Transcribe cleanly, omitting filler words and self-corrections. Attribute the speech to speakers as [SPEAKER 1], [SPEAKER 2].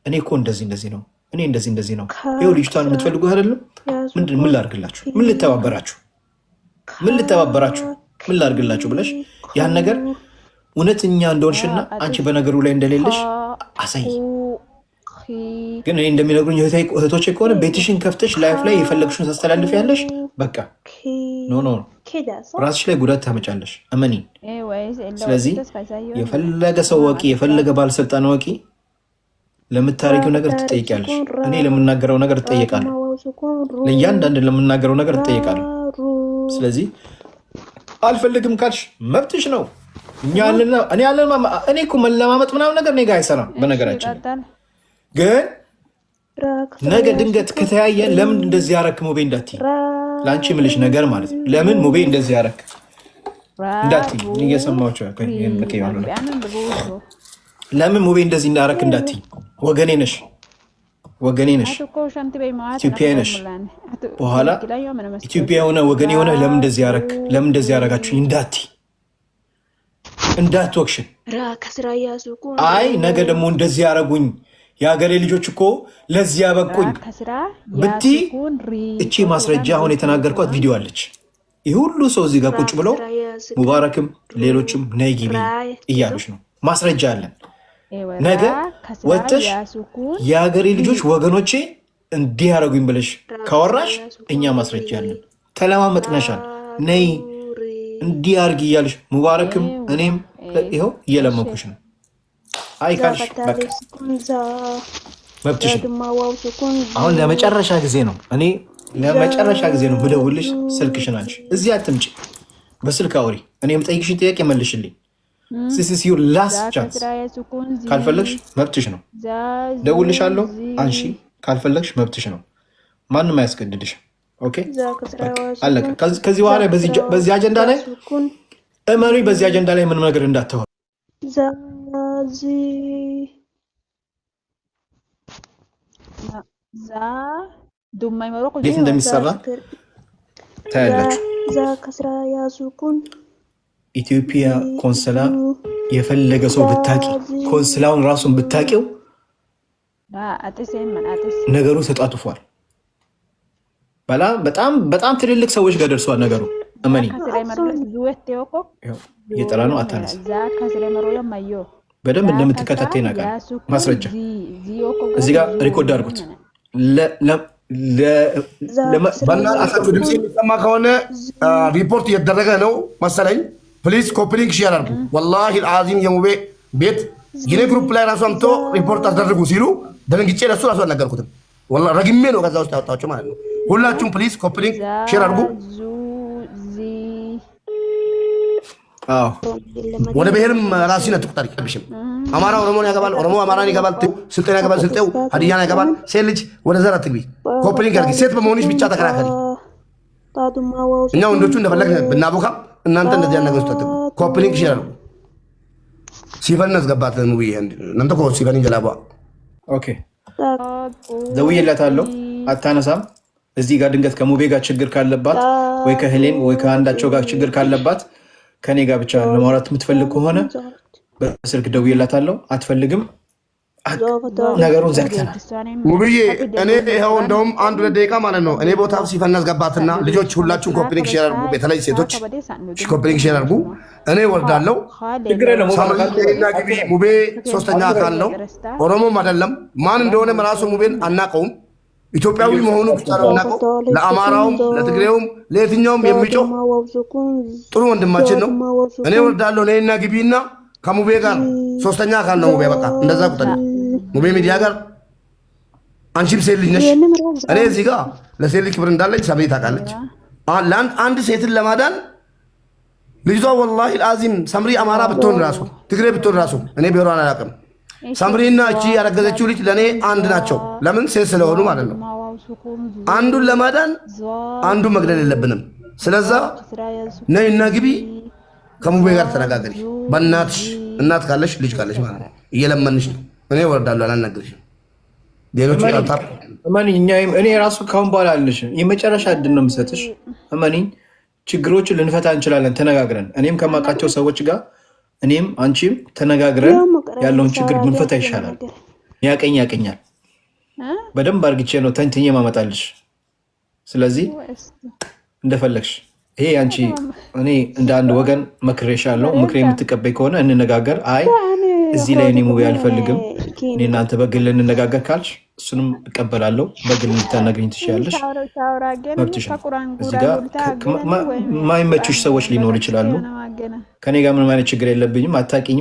[SPEAKER 1] እኔ እኮ እንደዚህ እንደዚህ ነው፣ እኔ እንደዚህ እንደዚህ ነው። ይኸው ልጅቷን
[SPEAKER 2] ከስራ
[SPEAKER 1] የምትፈልጉት አይደለም? ምንድን ምን
[SPEAKER 2] ያዙኩን
[SPEAKER 1] ላድርግላችሁ? ምን ልተባበራችሁ? ምን ልተባበራችሁ? ምን ላድርግላችሁ ብለሽ ያን ነገር እውነተኛ እንደሆንሽና አንቺ በነገሩ ላይ እንደሌለሽ አሳይ። ግን እኔ እንደሚነግሩኝ እህቶቼ ከሆነ ቤትሽን ከፍተሽ live ላይ የፈለግሽውን ታስተላልፊያለሽ። በቃ no no፣ ራስሽ ላይ ጉዳት ታመጫለሽ። እመኒ። ስለዚህ የፈለገ ሰው ወቂ፣ የፈለገ ባለስልጣን ወቂ፣ ለምታደርጊው ነገር ትጠይቂያለሽ። እኔ ለምናገረው ነገር እጠየቃለሁ። ለእያንዳንድ ለምናገረው ነገር እጠየቃለሁ። ስለዚህ አልፈልግም ካልሽ መብትሽ ነው። እኔ እኮ መለማመጥ ምናምን ነገር እኔ ጋ አይሰራም። በነገራችን ግን ነገ ድንገት ከተያየን ለምን እንደዚህ ያረክ ሙቤ እንዳትይ፣ ለአንቺ የምልሽ ነገር ማለት ነው። ለምን ሙቤ እንደዚህ ያረክ እንዳትይ፣ እየሰማኋቸው ለምን ሙቤ እንደዚህ እንዳረክ እንዳትይ። ወገኔ ነሽ፣ ወገኔ ነሽ፣ ኢትዮጵያ ነሽ። በኋላ ኢትዮጵያ የሆነ ወገኔ የሆነ ለምን እንደዚህ ያረክ፣ ለምን እንደዚህ ያረጋችሁኝ እንዳትይ፣ እንዳትወቅሽን። አይ ነገ ደግሞ እንደዚህ ያረጉኝ የሀገሬ ልጆች እኮ ለዚህ ያበቁኝ ብቲ፣ እቺ ማስረጃ አሁን የተናገርኳት ቪዲዮ አለች። ይህ ሁሉ ሰው እዚህ ጋር ቁጭ ብለው ሙባረክም ሌሎችም ነይ ግቢ እያሉች ነው። ማስረጃ አለን። ነገ ወጥተሽ የሀገሬ ልጆች ወገኖቼ እንዲህ ያደረጉኝ ብለሽ ካወራሽ እኛ ማስረጃ አለን። ተለማመጥነሻል። ነይ እንዲህ አድርጊ እያልሽ ሙባረክም እኔም ይኸው እየለመንኩሽ ነው። አይ ካልሽ በቃ መብትሽ ነው። አሁን ለመጨረሻ ጊዜ ነው፣ እኔ ለመጨረሻ ጊዜ ነው ብደውልሽ፣ ስልክሽን አንቺ እዚህ አትምጪ፣ በስልክ አውሪ። እኔ የምጠይቅሽን ጥያቄ መልሽልኝ። This is your last chance። ካልፈለግሽ መብትሽ ነው። ደውልሻለሁ፣ አንሺ። ካልፈለግሽ መብትሽ ነው። ማንም አያስገድድሽም። Okay፣ አለቀ። ከዚህ በኋላ በዚህ አጀንዳ ላይ እመኑኝ፣ በዚህ አጀንዳ ላይ ምንም ነገር እንዳታወሩ። እንዴት እንደሚሰራ ታያላችሁ። ኢትዮጵያ ኮንስላ የፈለገ ሰው ብታቂ፣ ኮንስላውን ራሱን ብታቂው ነገሩ ተጧጥፏል። በጣም በጣም ትልልቅ ሰዎች ጋር ደርሷል ነገሩ። እመኒ፣ እየጠራ ነው። አታነሳ። በደንብ እንደምትከታተይ እናውቃለን። ማስረጃ እዚህ ጋር record አድርጉት።
[SPEAKER 3] በእናታችሁ ድምፅ የሚሰማ ከሆነ ሪፖርት እየተደረገ ነው መሰለኝ። Please copy link share አድርጉ። ወላሂ አልዓዚም የሙቤ ቤት የኔ group ላይ ራሱ አምጥቶ ሪፖርት አስደርጉ ሲሉ ደንግጬ ለሱ ራሱ አልነገርኩትም። ወላሂ ረግሜ ነው ከዛ ውስጥ ያወጣቸው ማለት ነው። ሁላችሁም please copy link share አድርጉ። ወደ ብሔርም ራስሽን አትቁጠሪ። ብሽም አማራ ኦሮሞን ያገባል፣ ኦሮሞ አማራን ያገባል፣ ስልጤን ያገባል፣ ስልጤው ሀዲያን ያገባል። ሴት ልጅ ወደ ዘር አትግቢ። Copy link አድርጊ። ሴት በመሆንሽ ብቻ ተከራከሪ። እኛ ወንዶቹ እንደፈለግ ብናቦካ እናንተ እንደዚህ ነገር ውስጥ አትግቡ። Copy link share አድርጉ። ሲፈን አስገባት ሙብዬ እናንተ እኮ ሲፈን ጀላቧ።
[SPEAKER 1] Okay፣ ደውዬላታለሁ፣ አታነሳም። እዚህ ጋር ድንገት ከሙቤ ጋር ችግር ካለባት ወይ ከህሌን ወይ ከአንዳቸው ጋር ችግር ካለባት ከኔ ጋር ብቻ ለማውራት የምትፈልግ ከሆነ በስልክ ደውዬላታለሁ። አትፈልግም። ነገሩን ዘግተናል።
[SPEAKER 3] ሙብዬ እኔ ይኸው እንደውም አንድ ሁለት ደቂቃ ማለት ነው። እኔ ቦታ ሲፈን አስገባትና ልጆች ሁላችሁም copy link share አድርጉ። በተለይ ሴቶች copy link share አድርጉ። እኔ ወርዳለሁ። ሳምሪና ግቢ። ሙቤ ሶስተኛ አካል ነው። ኦሮሞም አይደለም። ማን እንደሆነ ራሱ ሙቤን አናቀውም። ኢትዮጵያዊ መሆኑ ብቻ ነው እናውቀው። ለአማራውም፣ ለትግሬውም፣ ለየትኛውም የሚጮህ ጥሩ ወንድማችን ነው። እኔ ወርዳለሁ። እኔና ግቢና ከሙቤ ጋር ሶስተኛ አካል ነው ሙቤ። በቃ እንደዛ ቁጠሪ። ሙቤ ሚዲያ ጋር አንቺም ሴት ልጅ ነሽ። እኔ እዚህ ጋር ለሴት ልጅ ክብር እንዳለች ሰብሌ ታውቃለች። አንድ ሴትን ለማዳን ልጅቷ ወላሂ አዚም ሰምሪ አማራ ብትሆን ራሱ ትግሬ ብትሆን ራሱ እኔ ብሔሯን አላውቅም። ሰምሪና እቺ ያረገዘችው ልጅ ለእኔ አንድ ናቸው። ለምን ሴት ስለሆኑ ማለት ነው። አንዱን ለማዳን አንዱን መግደል የለብንም። ስለዛ ነይና ግቢ ከሙቤ ጋር ተነጋገሪ። በእናትሽ እናት ካለሽ ልጅ ካለሽ ማለት ነው። እየለመንሽ ነው። እኔ እወርዳለሁ፣ አላናግርሽም። ሌሎቹ
[SPEAKER 1] እመኒኝ፣ እኔ ራሱ ካሁን በኋላ አልልሽም። የመጨረሻ እድል ነው የምሰጥሽ። እመኒኝ፣ ችግሮችን ልንፈታ እንችላለን ተነጋግረን። እኔም ከማውቃቸው ሰዎች ጋር እኔም አንቺም ተነጋግረን ያለውን ችግር ብንፈታ ይሻላል። ያቀኝ ያቀኛል። በደንብ አርግቼ ነው ተንትኜ ማመጣልሽ። ስለዚህ እንደፈለግሽ ይሄ አንቺ እኔ እንደ አንድ ወገን መክሬሻለሁ። ምክሬ የምትቀበይ ከሆነ እንነጋገር። አይ እዚህ ላይ እኔ ሙቤ አልፈልግም፣ እኔ እናንተ በግል እንነጋገር ካልሽ እሱንም እቀበላለሁ። በግል እንድታናግሪኝ ትችያለሽ፣ መብትሽ ነው። እዚህ ጋር ማይመቹሽ ሰዎች ሊኖሩ ይችላሉ። ከኔ ጋር ምንም አይነት ችግር የለብኝም። አታውቂኝም።